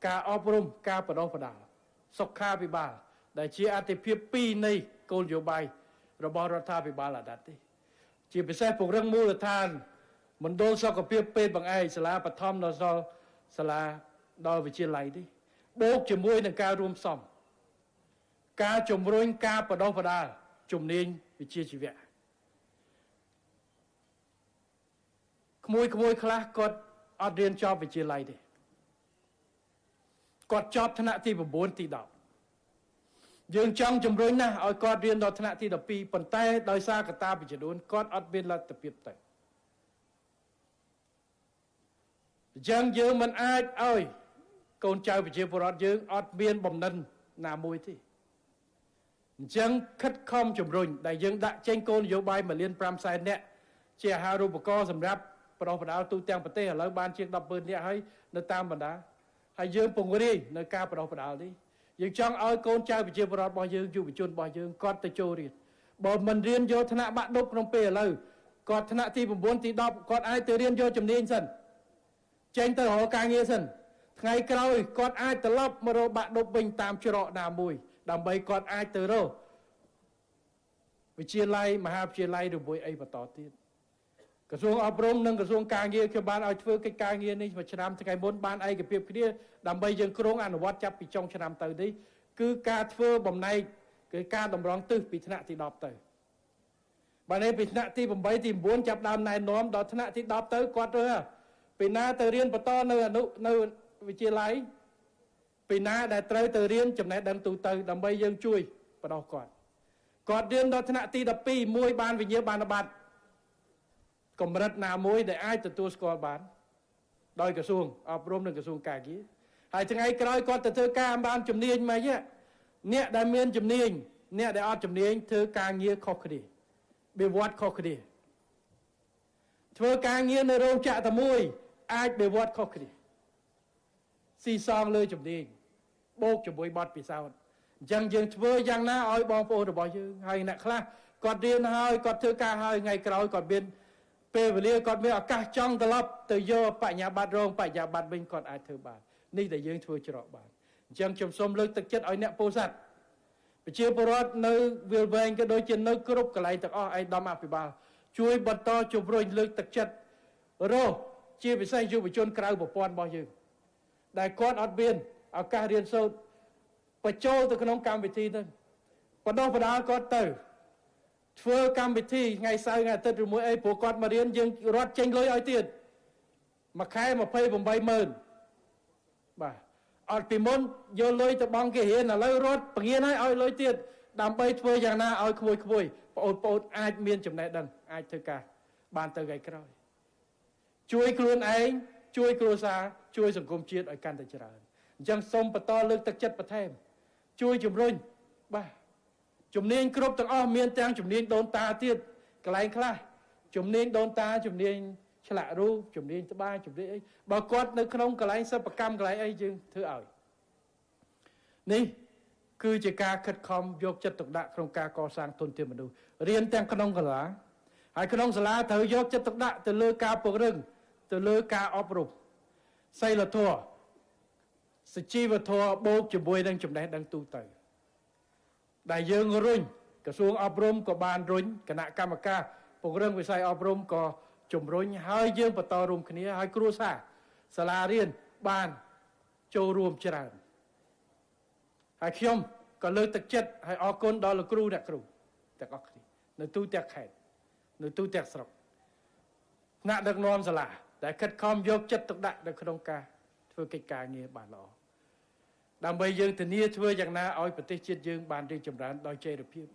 ការអប់រំការបដោះបដាលសុខាភិបាលដែលជាអតិភិប2នៃគោលនយោបាយរបស់រដ្ឋាភិបាលអាណត្តិនេះជាពិសេសពង្រឹងមូលដ្ឋានមណ្ឌលសុខភាពពេទ្យបង្អែកសាលាបឋមដល់សាលាដល់វិទ្យាល័យនេះបូកជាមួយនឹងការរួមផ្សំការជំរុញការបដោះបដាលជំនាញវិជ្ជាជីវៈក្មួយៗខ្លះគាត់អត់រៀនចប់វិទ្យាល័យទេគាត់ចប់ថ្នាក់ទី9ទី10យើងចង់ជំរុញណាស់ឲ្យគាត់រៀនដល់ថ្នាក់ទី12ប៉ុន្តែដោយសារកត្តាមួយចំនួនគាត់អត់មានលទ្ធភាពទៅអញ្ចឹងយើងមិនអាចឲ្យកូនចៅប្រជាពលរដ្ឋយើងអត់មានបំណិនណាមួយទេអញ្ចឹងខិតខំជំរុញដែលយើងដាក់ចេញគោលនយោបាយ1,500,000នាក់ជាអាហារូបករណ៍សម្រាប់ប្រោះបដាលទូទាំងប្រទេសឥឡូវបានជាង10,000នាក់ហើយនៅតាមបណ្ដាហើយយើងពង្រាយនៅការបដោះបដាលនេះយើងចង់ឲ្យកូនចៅប្រជាពលរដ្ឋរបស់យើងយុវជនរបស់យើងគាត់ទៅចូលរៀនបើមិនរៀនយកថ្នាក់បាក់ឌុបក្នុងពេលឥឡូវគាត់ថ្នាក់ទី9ទី10គាត់អាចទៅរៀនយកជំនាញសិនចេញទៅរកការងារសិនថ្ងៃក្រោយគាត់អាចត្រឡប់មករកបាក់ឌុបវិញតាមច្រកណាមួយដើម្បីគាត់អាចទៅរកវិទ្យាល័យមហាវិទ្យាល័យឬមួយអីបន្តទៀតក្រសួងអប់រំនិងក្រសួងការងារខ្ញុំបានឲ្យធ្វើកិច្ចការងារនេះមួយឆ្នាំថ្ងៃមុនបានឯកភាពគ្នាដើម្បីយើងគ្រោងអនុវត្តចាប់ពីចុងឆ្នាំទៅនេះគឺការធ្វើបំណែកគឺការតម្រង់ទិសពីថ្នាក់ទី10ទៅបើនេះពីថ្នាក់ទី8ទី9ចាប់ដើមណែនាំដល់ថ្នាក់ទី10ទៅគាត់រើពីណាទៅរៀនបន្តនៅអនុនៅវិទ្យាល័យពីណាដែលត្រូវទៅរៀនចំណេះដឹងទូទៅដើម្បីយើងជួយបដោះគាត់គាត់រៀនដល់ថ្នាក់ទី12មួយបានវិញ្ញាបនបត្រកម្រិតណាមួយដែលអាចទទួលស្គាល់បានដោយក្រសួងអប់រំនិងក្រសួងការងារហើយថ្ងៃក្រោយគាត់ទៅធ្វើការបានជំនាញមកអ្នកដែលមានជំនាញអ្នកដែលអត់ជំនាញធ្វើការងារខុសគ្នាបៀវត្សខុសគ្នាធ្វើការងារនៅរោងចក្រតែមួយអាចបៀវត្សខុសគ្នាស៊ីសងលើជំនាញបូកជាមួយបទពិសោធន៍អញ្ចឹងយើងធ្វើយ៉ាងណាឲ្យបងប្អូនរបស់យើងហើយអ្នកខ្លះគាត់រៀនហើយគាត់ធ្វើការហើយថ្ងៃក្រោយគាត់មានពេលវេលាគាត់មានឱកាសចង់ត្រឡប់ទៅយកបញ្ញាបត្ររងបញ្ញាបត្រវិញគាត់អាចធ្វើបាននេះដែលយើងធ្វើច្រកបានអញ្ចឹងខ្ញុំសូមលើកទឹកចិត្តឲ្យអ្នកពោធិ៍សាត់ប្រជាពលរដ្ឋនៅវាលវែងក៏ដូចជានៅគ្រប់កន្លែងទាំងអស់ឯកឧត្តមអភិបាលជួយបន្តជំរុញលើកទឹកចិត្តរកជាពិសេសយុវជនក្រៅប្រព័ន្ធរបស់យើងដែលគាត់អត់មានឱកាសរៀនសូត្របញ្ចូលទៅក្នុងកម្មវិធីហ្នឹងបដោះបដាលគាត់ទៅធ្វើកម្មវិធីថ្ងៃសៅរ៍ថ្ងៃអាទិត្យឬមួយអីព្រោះគាត់មករៀនយើងរត់ចេញលុយឲ្យទៀតមួយខែ280,000បាទអត់ពីមុនយកលុយទៅបង់គេរៀនឥឡូវរត់បង្រៀនឲ្យឲ្យលុយទៀតដើម្បីធ្វើយ៉ាងណាឲ្យក្មួយៗប្អូនៗអាចមានចំណេះដឹងអាចធ្វើការបានទៅថ្ងៃក្រោយជួយខ្លួនឯងជួយគ្រួសារជួយសង្គមជាតិឲ្យកាន់តែច្រើនអញ្ចឹងសូមបន្តលើកទឹកចិត្តបន្ថែមជួយជំរុញបាទជំនាញគ្រប់ទាំងអស់មានទាំងជំនាញដូនតាទៀតកន្លែងខ្លះជំនាញដូនតាជំនាញឆ្លាក់រូបជំនាញត្បាញជំនាញអីបើគាត់នៅក្នុងកន្លែងសិប្បកម្មកន្លែងអីយើងធ្វើឲ្យនេះគឺជាការខិតខំយកចិត្តទុកដាក់ក្នុងការកសាងធនធានមនុស្សរៀនទាំងក្នុងសាលាហើយក្នុងសាលាត្រូវយកចិត្តទុកដាក់ទៅលើការពង្រឹងទៅលើការអប់រំសីលធម៌សុជីវធម៌បូកជាមួយនឹងចំណេះដឹងទូទៅដែលយើងរុញក្រសួងអប់រំក៏បានរុញគណៈកម្មការពង្រឹងវិស័យអប់រំក៏ជំរុញហើយយើងបន្តរួមគ្នាហើយគ្រួសារសាលារៀនបានចូលរួមច្រើនហើយខ្ញុំក៏លើកទឹកចិត្តហើយអរគុណដល់លោកគ្រូអ្នកគ្រូទាំងអស់គ្នានៅទូទាំងខេត្តនៅទូទាំងស្រុកថ្នាក់ដឹកនាំសាលាដែលខិតខំយកចិត្តទុកដាក់នៅក្នុងការធ្វើកិច្ចការងារបានល្អដើម្បីយើងធានាធ្វើយ៉ាងណាឲ្យប្រទេសជាតិយើងបានរីកចម្រើនដោយចីរភាព